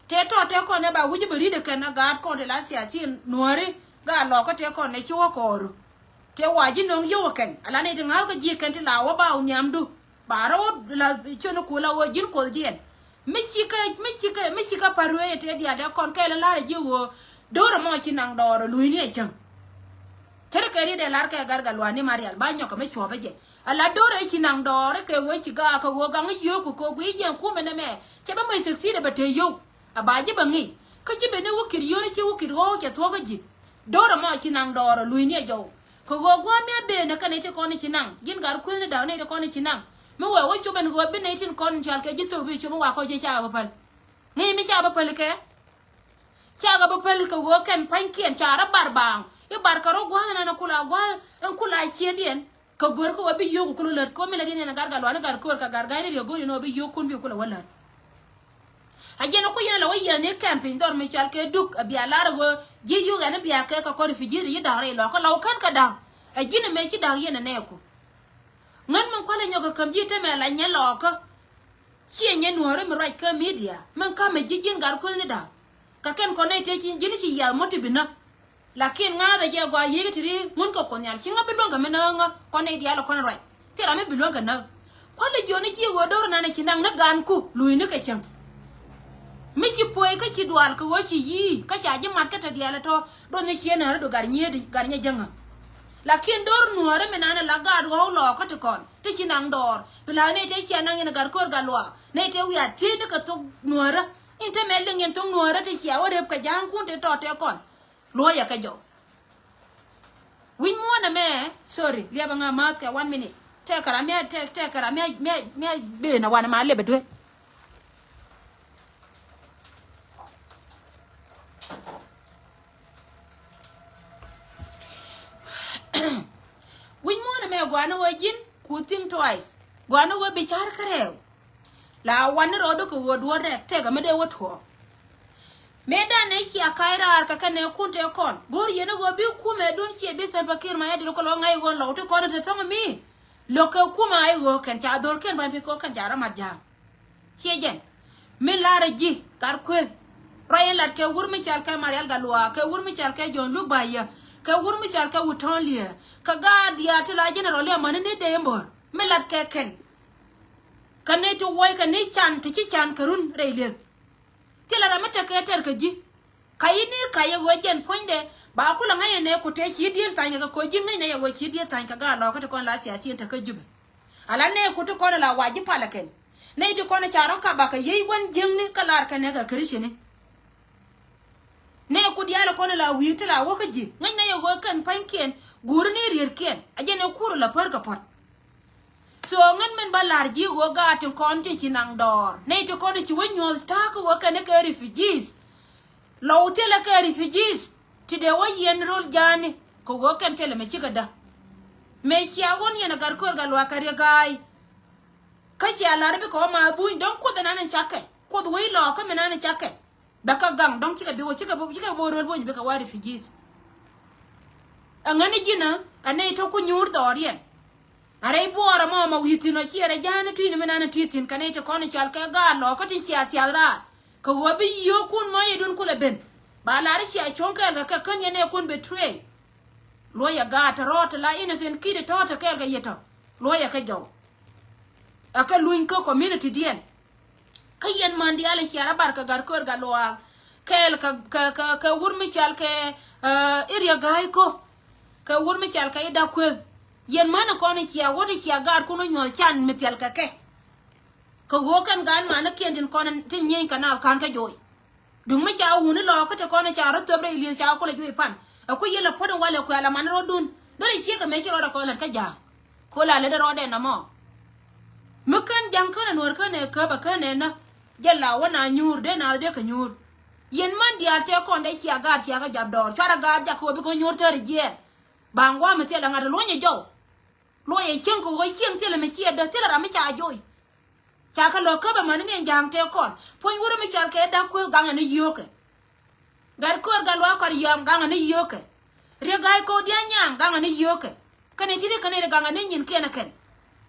Tëë tɔɔt tëë kɔn ɛ ba wi̱c i̱ bɛ ri̱t ɛ kɛn ɛ gaat kɔn ti la siasin nuääri gaat lɔɔkä tëë kɔn ɛ ci wä kɔɔru. Tëë wa ji̱ nööŋ yio̱w ɛ kɛn ala nɛy ti ŋa̱thkä ji̱ ɛ kɛn ti la wä ba wä nhiamdu. Ba rɔ wä la ciöni kula wä ji̱n kuothdiɛn. Mi cikɛ mi cikɛ mi cikɛ pa̱r ruëë tëë diaal tëë kɔn kɛɛl in la̱rä ji̱ ɣöö do̱rä mɔ ci naŋ dɔɔr ɔ lui̱ni ɛ cäŋ. Cärä kɛ riet ɛ lar kɛ gar gal luani Marial ba nyɔkɛ mi cuɔpä jɛ. Ala do̱rä ci naŋ dɔɔr kɛ ɣöö ci gaak kɛ ɣöö gaŋ yio̱o̱k kɛ ɣöö guiy jiɛn kumɛ nɛmɛ. Cɛ bä mec succeed ɛ bɛ te yio̱w a ba ji̱ bɛ ŋi̱i̱c. Kä ci bɛ ni wä kit yio̱o̱ni ci wä kit ɣɔ̱ɔ̱k cɛ thuɔ̱kä ji̱. Do̱rä mɔ ci naŋ dɔɔr ɔ lui̱ni ɛ jɔw. Kɛ ɣöö gua̱a̱th mi a ben kä nɛy ti kɔn i̱ ci naŋ ji̱n gat kuethni da̱k nɛy ti kɔn i̱ ci naŋ. Mi wee wä cop ɛn ɣöö bi nɛy tin kɔn in cɔal kɛ ji̱ thok bi cop mi wa kɔc ji̱ cakɛ bä päl. Ŋi̱i̱c mi cakɛ bä päl kɛ cakɛ bä päl kɛ ɣöö kɛn pa̱nykiɛn ca rɔ bar baaŋ i̱ bar kɛ rɔ gua̱a̱th ɛn ɛn kula gua̱a̱th ɛn kula ciëndiɛn. Kɛ go̱r kä wä bi yio̱o̱k kulɛ lät ko̱ mi lät yɛn ɛn gat gat luani gat ko̱r kɛ gat ga̱a̱cni riek go̱r yɛn wä bi yio̱o̱k kun bi kulɛ wä lät. A jiɛn ku yɛn la wä yiɛn ni kɛm piny dhɔr mi cɔal kɛ duk a bia lar ɣöö ji̱ yuk ɛn bia kɛ kɛ kɔn refugees yi da̱k rɛy lɔkä la wä kän kɛ da̱k. A ji̱n ɛmɛ ci da̱k yɛn ɛ nɛɛku. Ŋän min kualɛ nyɔk kɛ käm ji̱ temɛ la nyɛ lɔkä. Ciɛ nyɛ nuɔ̱ɔ̱ri mi ruac kä midia min ka̱mɛ ji̱ ji̱n gat kuethni da̱k. Kɛ kɛn kɔn nɛy tëë ci ji̱n ci yiath mɔ ti bi näk. Lakin ŋa̱a̱thɛ jɛ gɔaa yiëëkä ti ri ŋun kɛ kuoth nhial ci ŋä bi luäŋ kɛ mi näk ŋä kɔn nɛy diaal kɔn ruac. Thil ram mi bi luäŋ kɛ näk kualɛ jiɔni ji̱ ɣöö do̱r nanɛ ci naŋ ni gaanku luucni kɛ cäŋ. Mi ci puɔy kä ci dual kɛ ɣöö ci yi̱i̱ kä ca ji̱ mat kä te diaal tɔ̱. Do̱r ni ciɛ nääri du gar nyiee di gar nyɛ jäŋä. Lakin do̱r nuääri mi nanɛ la gaat ɣɔw lɔɔkä ti kɔn ti ci naŋ dɔɔr pi la nɛy te cia naŋ yɛn gat köör gat luaak nɛy te wiaa thiecni kɛ thok nuäärä. In te mɛ liŋ yɛn thok nuäärä ti cia wä rep kɛ ja̱a̱ŋkun te tɔt te kɔn. Luɔyɛ kɛ jɔw. Wi̱c muɔ̱ɔ̱n ɛmɛ, sorry, liɛpɛ ŋa ma̱a̱th kɛ one minute. Tɛkɛ ram miɛ tɛk tɛkɛ ram miɛ miɛ miɛ ben a wan ma lep a duel. Wi̱c muɔ̱ɔ̱n ɛmɛ gua̱a̱n ɣöö ji̱n ku think twice. Gua̱a̱n ɣöö bi ca̱r kärɛw. La wan ni rɔɔdu kɛ ɣöö duɔ̱ɔ̱r rɛk tɛk ɛmɛ dee wä tuɔɔk. Mëë dan ëë cia ka̱c raar kɛ kɛnɛ kun tëë kɔn go̱o̱r yɛn ɛ ɣöö bi kumɛ dun ciɛ bi Salva Kiir Mayardit kɛ lɔ ŋa̱c ɣöö lɔw ti kɔn ɛ te thɔ̱ŋ mi. Lo̱k kɛ kumɛ a i̱ ɣöö kɛn ca dho̱r kɛn ba̱ny pi kɛ ɣöö kɛn ca rɔ mat ja̱a̱ŋ. Ciɛ jɛn mi la̱rä ji̱ gat kueth. Ruac in lat kɛ wur mi cal kɛ Marial Gatluak kɛ wur mi cal kɛ John Luk Bayɛ kɛ wur mi cal kɛ Wutɔ̱ɔ̱n Liɛ kɛ gaat diaal ti la general liɛ mäni ni dee in bo̱r mi lat kɛ kɛn. Kɛ nɛy ti wuɔc kɛ ni can ti ci can kɛ run rɛy lieth. Thilɛ ram mi tekɛ tɛr kɛ ji̱. Ka yini ka yɛ ɣöö jɛn puɔ̱nydɛ ba kulɛ ŋäc yɛ nɛ ku tëë ci diëël tha̱ny kɛ kɛ koc ji̱ ŋäc nɛ yɛ ɣöö ci diëël tha̱ny kɛ gaat lɔ̱kä ti kɔn la siasin tekä Jubɛ. Ala nɛ ku ti kɔn la wa ji̱ palɛ kɛn nɛy ti kɔn ca rɔ kap bakɛ yiey wän jiäkni kä lar kɛn nɛ kɛ Krithiani. Nɛ ku diaal kɔn la wi̱i̱ ti la wä kä ji̱ ŋäc nɛ yɛ ɣöö kɛn pa̱nykiɛn guuri ni rietkiɛn a jɛn ɛ kur la pär kɛ puɔ̱t. So ŋän min ba la̱r ji̱ ɣöö gaat tin kɔn tin ci naŋ dɔɔr nɛy ti kɔn ci wä nyuɔ̱th ta̱a̱ kä ɣöö kɛn kɛ refugees. Lɔw thilɛ kɛ refugees ti dee wä yiɛn ro̱l ja̱a̱ni kɛ ɣöö kɛn thilɛ mɛ cikɛ dä. Mëë cia ɣɔ̱n yɛn a gat köör gat luaak kɛ riek ga̱a̱y. Kä cia la̱r bikɛ wä maath buny dɔ̱ŋ kuoth ɛnan in cakɛ kuoth wec lɔɔkä mi nan in cakɛ. Bɛ kä gaŋ dɔ̱ŋ cikɛ bi wä cikɛ bi cikɛ bi wä ro̱l buny bikɛ wä refugees. Ɛŋäni ji̱n ɛ nɛy tɔ̱ ku nyuur dhɔriɛn. A rɛy buɔɔrä mɔ ma wi̱i̱ thi̱n ɔ ciɛ rɛ ja̱a̱ni tui̱ni mi nan ti thi̱n kɛ nɛy ti kɔn i̱ cɔal kɛ gaat lɔɔkä ti cia thiath raar. Kɛ ɣöö bi yio̱o̱kun mɔ yɛ dun kulɛ ben. Ba lar i̱ cia cuɔ̱ŋ kɛɛl kɛ kɛ kän yɛn ɛ kun betray. Luɔyɛ gaat tɛ rɔɔt tɛ la innocent kid tɔ̱ tɛ kɛɛl kɛ yɛ tɔ̱. Luɔyɛ kɛ jɔw. Ɛ kɛ luny kä community diɛn. Kä yɛn män diaal i̱ cia rɔ bar kɛ gat köör gat luaak. Kɛɛl kɛ, kɛ, kɛ, kɛ wur mi cal kɛ, eh, i̱ riek ga̱a̱c ko̱. Kɛ wur mi cal kɛ i̱ dak kueth. Yɛn män i̱ kɔn i̱ cia wut i̱ cia gaatkun i̱ nyuɔ̱th can mi thiɛl kɛ kɛ. Kɛ ɣöö kɛn gaat manikiɛn tin kɔn tin nyieny kɛ naath ka̱n kä joc. Duŋ mi ca wuni lɔɔkä ti kɔn i̱ ca rɔ thöp rɛy li̱eth ca kulɛ juɔc pan. Ɛ ku yɛl ɛ puɔ̱t in walɛ kuɛ ala man rɔɔdun. Derɛ ciek ɛmɛ ci rɔɔdɛ kɔn lät kä ja̱a̱ŋ. Ko la lät rɔɔdɛ nɔmɔ. Mi kän ja̱ŋ känɛ nuɔ̱ɔ̱r känɛ käp ɛ känɛ nä. Jɛ la wä na nyuur dee na dee kɛ nyuur. Yɛn män diaal tëë kɔn dee cia gaat cia kɛ jap dɔɔr cuarɛ gaat jak kɛ wä bi kɛ nyuur tääri jiɛɛn. Baŋ gua̱a̱m mi thilɛ ŋa̱t luɔ̱nyɛ jɔw. Luɔyɛ cieŋ kɛ wä cieŋ thilɛ mi ciɛ dee thilɛ ram mi ca joc. Ca kɛ lɔ käp ɛmɛni ni ɛn ja̱a̱ŋ tëë kɔn puɔ̱ny wurä mi cɔal kɛ dak kuëë gaŋɛ ni yio̱o̱kɛ. Gat köör gat luaak kɔr yɔm gaŋɛ ni yio̱o̱kɛ. Riek ga̱a̱c ko̱o̱k dia̱a̱ nyaŋ gaŋɛ ni yio̱o̱kɛ. Kɛnɛ ti̱ti̱ kɛnɛ ri gaŋɛ ni nyin kiɛn ɛ kɛn.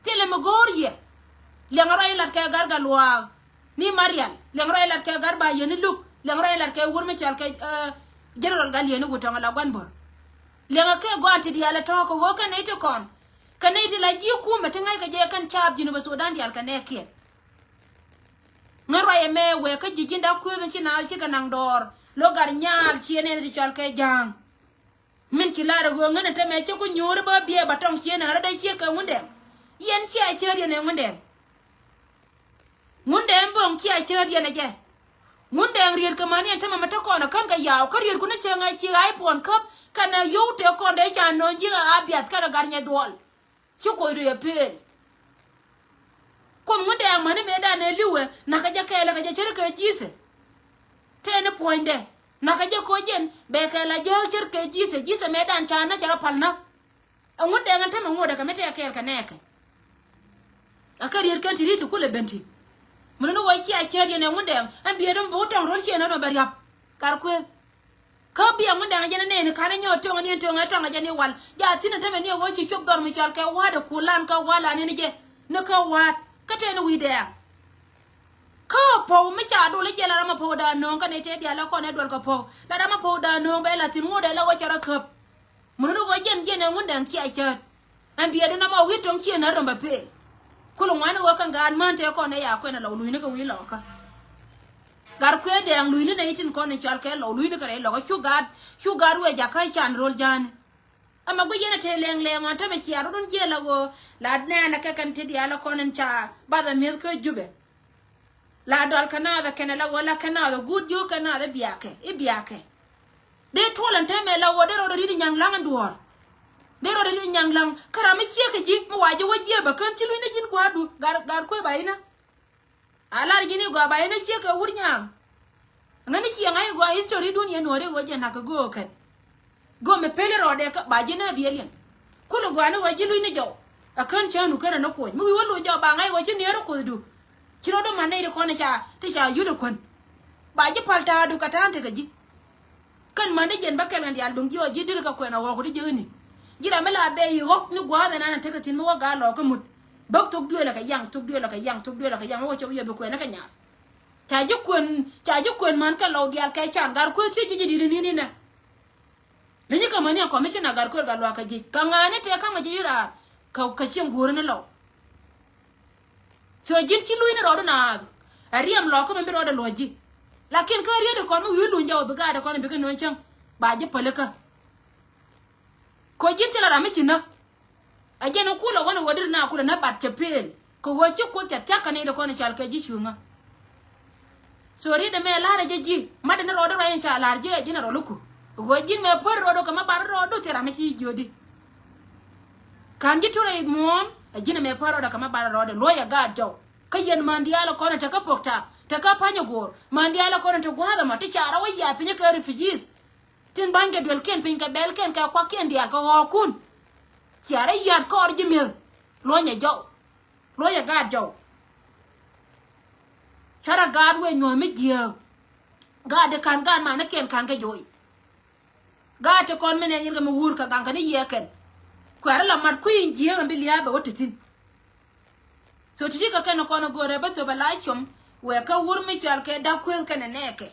Thilɛ mi go̱o̱r yɛ. Liɛŋɛ ruac lat kɛ gat gat luaak. Ni Marial liɛŋɛ ruac lat kɛ gat ba yɛn ni Luk. Liɛŋɛ ruac lat kɛ wur mi cɔal kɛ, eh, General Gal yɛn ni Wutɔŋ ala gua̱n bo̱r. Liɛŋɛ kɛ gɔaan ti diaal ɛ tɔ̱ɔ̱k kɛ ɣöö kɛn nɛy ti kɔn. Kɛ nɛy ti la ji̱ kumɛ ti ŋa̱ckɛ jɛ kɛn caap ji̱n bɛ Sudan diaal kɛ nɛɛkiɛn. Ŋäc ruac ɛmɛ wëë kä ji̱ ji̱n dak kuëth in ci naath cikɛ naŋ dɔɔr lo̱k gat nyaal ciɛ nɛn ti cɔal kɛ ja̱a̱ŋ. Min ci lar ɛ ɣöö ŋän ɛ tämɛ cä ku nyuuri bä biɛɛ ba tɔŋ ciɛ naath rɔ dee ciek kɛ Ŋundɛŋ. Yɛn cia cäät yɛn ɛ Ŋundɛŋ. Ŋundɛŋ bo̱ŋ cia cäät yɛn ɛ jɛ. Ŋundɛŋ riet kɛ mani ɛn tämɛ mɛ te kɔn ɛ kän kɛ yaw kä riet kun ɛ cäŋ ɛ ci ɣa̱c puɔn käp kɛn ɛ yio̱w tëë kɔn dee ca nööŋ ji̱ ɛ ɣa̱ biath kɛn ɛ gat nyɛ duɔl. Ci Kuoth riee pëël. Kuoth Ŋundɛŋ mäni mëëdan ëë li̱wɛ nakä jɛ kɛɛlɛ kɛ jɛ ce̱tkɛ Ji̱thɛ. Tëë ni puɔ̱nydɛ nakä jɛ koc jɛn bɛ kɛɛl a jääk ce̱tkɛ Ji̱thɛ. Ji̱thɛ mëëdan ca nä cɛ rɔ pal nä. Ɛ Ŋundɛŋ ɛn tämɛ ŋuɔ̱tdɛ kɛ mi tɛɛ kɛɛl kɛ nɛɛkɛ. Ɛ kɛ riet kɛn ti riet ti kulɛ ben ti. Muni ni wä cia cäät yɛn ɛ Ŋundɛŋ ɛn biëëdun bi wä tɔŋ ro̱l ciɛ nä rɔ bɛ riap. Kar kuëth. Kä biɛ Ŋundɛŋ jɛn ni nɛɛni ka̱n inyɔɔ to̱ŋ ni to̱ŋ ɛ tɔŋ jɛn iwal. Ja thi̱n ɛ tämɛ ni ɛ ɣöö ci cop dhɔr mi cɔal kɛ wa̱a̱dɛ kulan kä wa̱a̱ lan ni jɛ ni kä wa̱a̱t kä tɛn wi̱i̱dɛ. Kä Pɔw mi ca dol i̱ jɛ la ram a Pɔw da nööŋ kä ni tëë diaal ɛ kɔn ɛ duɔl kɛ Pɔw la ram a Pɔw da nööŋ bɛ la thi̱n ŋot ɛ la wä cɛ rɔ käp. Mun ni ɣöö jɛn jɛn ɛ Ŋundɛŋ cia cäät. Ɛn biɛɛdu namɔ wi̱i̱ to̱ŋ cië nä röm bɛ pëël. Kul ŋuani ɣöö kɛn gaat män tëë kɔn ɛ ya kuɛn ɛ lɔw lunyni kɛ wi̱i̱ lɔkä. Gat kuëë dɛɛŋ lunyni nɛ itin kɔn ɛ cɔal kɛ lɔw lunyni kɛ rɛy lɔkä cu gaat cu gaat wee jakä can ro̱l ja̱a̱ni. Ɛmɛ guic yɛn ɛ tëë lɛŋ lɛŋ ɔn tämɛ cia rɔ̱dun jiɛɛl ɛ ɣöö la nɛɛnɛ kɛ kɛn ti diaal ɛ kɔn ɛn ca bath ɛ mi̱eth kä Jubɛ. La dual kɛ naath ɛ kɛnɛ la ɣöö la kɛ naath ɛ guut ji̱ ɣöö kɛ naath ɛ biakɛ i̱ biakɛ. Dee tuɔl ɛn täämɛ la ɣöö dee rɔɔdɛ ri̱t i̱ nyaŋ la̱ŋ ɛn duɔ̱ɔ̱r. Dee rɔɔdɛ ri̱t i̱ nyaŋ la̱ŋ kä ram mi ciek kɛ ji̱ mi wa ji̱ wä jiɛɛp ɛ kän ci luny ni ji̱n gua̱a̱du. Gar, gar kuëë ba inä. A lar ji̱n i̱ gɔaa ba inä ciek kɛ wur nyaŋ. Ŋäni ciɛ ŋa̱c i̱ gɔaa history dun yɛn nuɔ̱ɔ̱ri ɣöö jɛ na̱k kɛ göök kɛn. Gom mi peli rɔɔdɛ kä ba ji̱ nä biɛ liɛŋ. Kul i̱ gɔaa ni ɣöö ji̱ luny ni jɔw. Ɛ kän cäändu känɛ ni kuɔ̱ny mi wi̱i̱ wä loc jɔw ba ŋa̱c ɣöö ci niɛɛr i̱ kuothdu. Ci rɔɔdu man nɛy ti kɔn i̱ ca ti ca yut ɛ kuän. Ba ji̱ pal ta̱a̱du kɛ ta̱a̱n tekɛ ji̱. Kän mäni jɛn bä kɛl kɛn diaal duŋ ji̱ ɣɔk ji̱ diri kɛ kuɛn a ɣɔk di jiäkni. Ji̱ ram mi la bɛ yi ɣɔk ni gua̱a̱th ɛn an a tekɛ thi̱n mi wä ga̱a̱ lɔɔkä mut. Bäk thok duëël ɛ kɛ yaŋ thok duëël ɛ kɛ yaŋ thok duëël ɛ kɛ yaŋ wä cop yɛ bi kuɛn ɛ kɛ nyaal. Ca ji̱ kuën ca ji̱ kuën män kɛ lɔw diaal kɛ can gar kuëth ci ji̱ ji̱ di̱t ni ni nɛ. Leny kä mäni ɛ commissioner gar kuëth gar luaak kɛ ji̱ kɛ ŋa̱a̱ni tëë ka̱mä ji̱ raar. Kɛ kɛ cieŋ guɔ̱ɔ̱ri ni lɔw. So ji̱n ci luny ni rɔɔdu naath. Ɛ riɛm lɔkä mɛ mi rɔɔdɛ luɔ̱c ji̱. Lakin kä riet ikɔn mi wi̱i̱ luny jɛ wä bi gaat ikɔn bi kɛ nööŋ cäŋ. Ba ji̱ pälikä. Kɔ ji̱n thilɛ ram mi ci nä. Ɛ jɛn ikulɛ ɣɔn iwä dir na kulɛ nä bat cɛ pëël. Kɛ ɣöö ci kuoth cɛ thia̱k kɛ ni di kɔn ical kɛ ji̱ cuŋä. So riet ɛmɛ la̱rä jɛ ji̱ mat in rɔɔdu rɔy in ca la̱r ji̱ ɛ ji̱n ɛ rɔl iku. Ɣöö ji̱n mɛ puer rɔɔdu kɛ ma bar rɔɔdu thil ram mi ci jiödi. Ka̱n ji̱ turɛ i̱ muɔ̱ɔ̱n ɛ ji̱n ɛmɛ puer rɔɔdu kɛ ma bar rɔɔdu luɔ̱c ɛ gaat jɔw. Kä yɛn män diaal ɛ kɔn in te kä pok tak te kä pa̱ny ɛ go̱o̱r män diaal ɛ kɔn in te gua̱a̱th ɛmɔ ti ca rɔ wä yiath piny ɛ kɛ refugees. Tin ba̱ny kɛ duelkiɛn piny kɛ bɛlkiɛn kɛ kuakiɛn diaal kɛ ɣɔɔkun. Cia rɔ yiath kɔɔr ji̱ mi̱eth. Luɔ̱nyɛ jɔw. Luɔ̱nyɛ gaat jɔw. Carɛ gaat wee nyuɔ̱th mi jiääk. Gaat di ka̱n gaat manikiɛn ka̱n kä joc. Gaat ti kɔn mi nɛn yɛn kɛ mi wur kɛ gaŋ kɛ ni yiɛɛkɛn. Kuɛ̈rä la mat kui̱ in jiääk ɛn bi lia̱a̱ bɛ wä te thi̱n. So ti̱ti̱ kɛ kɛn kɔn ɛ go̱o̱rɛ bä thöp ɛ la com wëë kä wur mi cɔal kɛ da̱k kuëëth kɛnɛ nɛɛkɛ.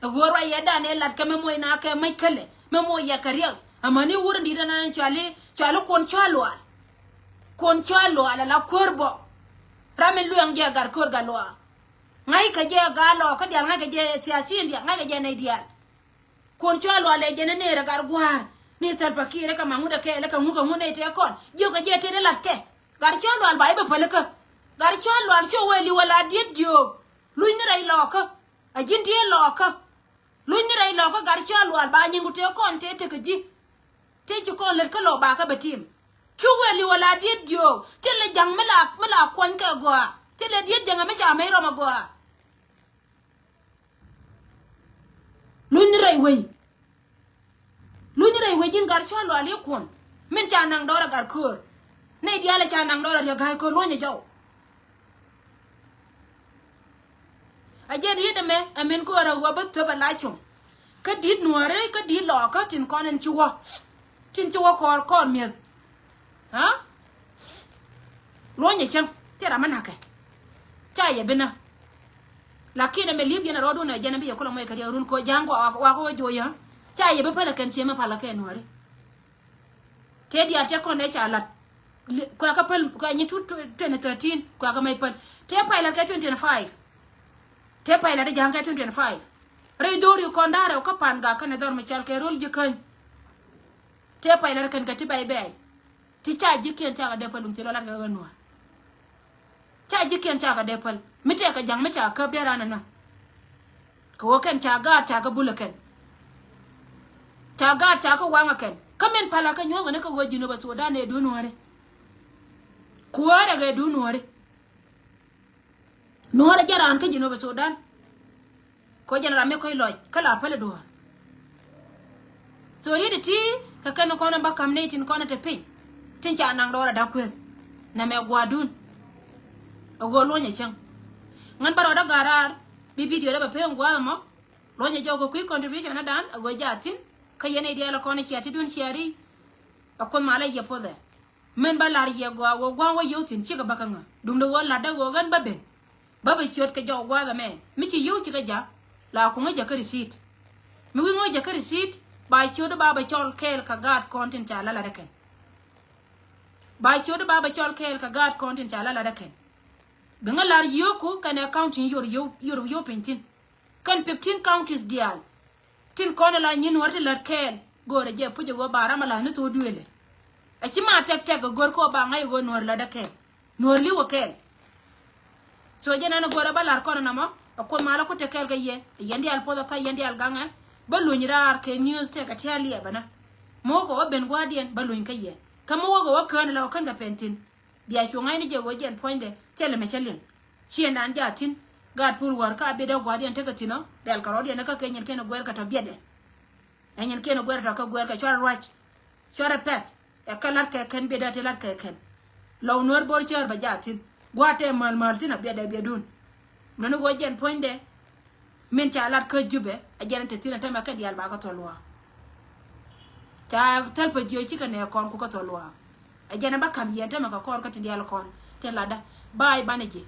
Ɛ ɣöö ruac yɛ dan ëë lat kɛ mi moc na kɛ mäc kälɛ mi moc yɛ kɛ riɛk. Amäni wur in di̱t ɛn an cɔali cɔali kuɔn cɔal luaal. Kuɔn cɔal luaal ala kuäär bɔ. Ram in luɛŋ jɛ gat köör gat luaal. Ŋa̱ckɛ jɛ gat lɔɔkä diaal, ŋa̱ckɛ jɛ thiathiin diaal, ŋa̱ckɛ jɛ nɛy diaal. Kuɔn cɔal luaal ɛ jɛn ɛ nɛɛr ɛ gat gua̱a̱r ni Salva Kiir ɛ kɛ maŋ ŋut ɛ kɛɛl ɛ kɛ ŋuk kɛ ŋut nɛy tëë kɔn jiökɛ jɛ tëë ni latkɛ. Gat cɔal luaal ba i̱ bɛ pälikä. Gat cɔal luaal cu wee li̱w ala diet diöök. Luny ni rɛy lɔɔkä. A ji̱n diet lɔɔkä. Luny ni rɛy lɔɔkä gat cɔal luaal ba nyiŋ ku tëë kɔn tëë tekɛ ji̱. Tëë ci kɔn lät kä lɔɔk ba kä bɛ tim. Cu wee li̱w ala diet diöök thilɛ ja̱ŋ mi la mi la kuɔny kɛ gɔaa. Thilɛ diet ja̱ŋ mi ca mec rɔm a gɔaa. Luny ni rɛy wei. Luny ni rɛy wei ji̱n gat cɔal luaal i̱ kuɔn. Min ca naŋ dɔɔr a gat köör. Nɛy diaal a ca naŋ dɔɔr a riɛk ga̱a̱c köör luɔ̱nyɛ jɔw. A jɛ di̱i̱t ɛmɛ ɛ min köör a ɣöö bä thöp ɛ la com. Kä di̱t nuääri kä di̱t lɔɔkä tin kɔn in ci wä. Tin ci wä kɔɔr kɔɔr mi̱eth. Ha? Luɔ̱nyɛ cäŋ thil ram mi na̱kɛ. Ca yɛ bi nä. Lakin ɛmɛ li̱ep yɛn a rɔɔdun ɛ jɛn ɛ bi yɛ kulɛ muɔc kɛ riɛk run ko̱ ja̱a̱ŋ kua wak wä jo̱o̱c yä. Ca yɛ bi päl ɛ kɛn ciëmɛ pal ɛ kɛ nuääri. Tëë diaal tëë kɔn ɛ ca la̱t. Kuɛ kä päl kuɛ nyi tu twenty thirteen kuɛ kä mɛc päl. Tëë pay la̱t kɛ twenty twenty-five. Tëë pay la̱t ɛ ja̱a̱ŋ kɛ twenty twenty-five. Rɛy dho̱ri kɔn da̱a̱r ɛ kä pan gak kɛnɛ dhɔr mi cɔal kɛ ro̱l ji̱ käny. Tëë pay la̱t kɛn kɛ ti bɛy bɛy. Ti ca ji̱kiɛn cakɛ dee päl luŋ thil ɔ la̱t kɛ ɣän nuäär. Ca ji̱kiɛn cakɛ dee päl mi tɛkɛ ja̱ŋ mi ca käp dee ran ɛnɔ. Kɛ ɣöö kɛn ca gaat ca kɛ bulɛ kɛn. Ca gaat ca kɛ waŋɛ kɛn kä min palä kɛ nyuɔ̱thkɛ ni kɛ ɣöö Jinubä Sudan ëë duun nuääri. Kuäärɛ kɛ duun nuääri. Nuäärɛ jɛ raan kä Jinubä Sudan. Kɔ jɛn ram mi kɔc lɔc kä la päl i̱ duɔ̱ɔ̱r. So riet iti kɛ kɛn kɔn in bä ka̱m nɛy tin kɔn in te piny. Tin ca naŋ dɔɔr a da̱k kueth. Nɛmɛ gua̱a̱dun. A ɣöö luɔ̱nyɛ cäŋ. Ŋän bä rɔɔdä ga̱r raar bi video dä bɛ pek in gua̱a̱th ɛmɔ. Luɔ̱nyɛ jɔw kɛ kui̱ contribution ɛ dan a ɣöö jaath thi̱n. Kä yɛn nɛy diaal ɛ kɔn in cia ti dun cia ri. A Kuoth malä yɛ puɔthɛ. Min bä la̱r yɛ gɔaa ɣöö gua̱a̱ŋ wä yio̱w thi̱n cikɛ bä kä ŋä duundɛ ɣöö la̱tdä ɣöö ɣän bä ben. Bä bɛ ciöt kɛ jɔw gua̱a̱th ɛmɛ mi ci yio̱w cikɛ ja̱. La kuŋä jäkä receipt. Mi wi̱i̱ ŋä jäkä receipt ba ciöt ba bɛ cɔl kɛɛl kɛ gaat kɔn tin ca la la̱t ɛ kɛn. Ba ciöt ba bɛ cɔl kɛɛl kɛ gaat kɔn tin ca la la̱t ɛ kɛn. Bi ŋä la̱r yio̱o̱ku kɛnɛ county yor yio̱w yor yio̱w piny thi̱n. Kɛn fifteen counties diaal. Tin kɔn ala nyin nuɔ̱r ti lät kɛɛl. Go̱o̱rɛ jɛ puc ɛ ɣöö ba ram ala ni thok duëëlɛ. A ci ma tɛk tɛk ɛ go̱r kɛ ɣöö ba ŋa̱c ɛ ɣöö nuɔ̱r lät ɛ kɛɛl. Nuɔ̱r li̱w ɛ kɛɛl. So jɛ nɛn ɛ go̱o̱rɛ bä la̱r kɔn ɛ nɔmɔ ɛ Kuoth malä ku te kɛɛl kɛ yɛ ɛ yɛn diaal puɔth ɛ kä yɛn diaal gaŋɛ. Bä luny raar kɛ news tɛk ɛ tia̱a̱ liɛpɛ nä. Mi wä kɛ wä ben gua̱a̱rdiɛn bä luny kä yɛ kä mi wä kɛ wä kään ɛ la wä kän kɛ pɛn thi̱n. Bia cu ŋa̱cni jɛ ɣöö jɛn puɔ̱nydɛ thilɛ mi cä liŋ. Ciëŋdan jaath thi̱n. Gaat puur wäär ka biɛtdɛ gua̱a̱rdiɛn tekɛ thi̱n ɔ rɛl kɛ rɔɔdiɛn kä kɛ nyinkiɛn ɛ guɛɛr kɛ tɔ biɛtdɛ. Ɛ nyinkiɛn ɛ guɛɛr tɔ kä guɛɛr kɛ cuarɛ ruac. Cuarɛ pɛth. Ɛ kɛ la̱t kɛ kɛn biɛtdɛ ti la̱t kɛ kɛn. Lɔw nuäär bo̱r cäär bɛ jaath thi̱n. Gua̱a̱r tɛ mäl mäl thi̱n ɛ biɛtdɛ biɛtdun. Nɔni ɣöö jɛn puɔ̱nydɛ. Min ca lat kä Jubɛ a jɛn te thi̱n a tämɛ kɛ diaal ba kä thɔl luaak. Ca thäl pä jiö cikɛ nɛ kɔn ku kä thɔl luaak. A jɛn a bä ka̱m yɛn tämɛ kɛ kɔr kä tin diaal kɔn tin latdä ba i̱ banɛ ji̱.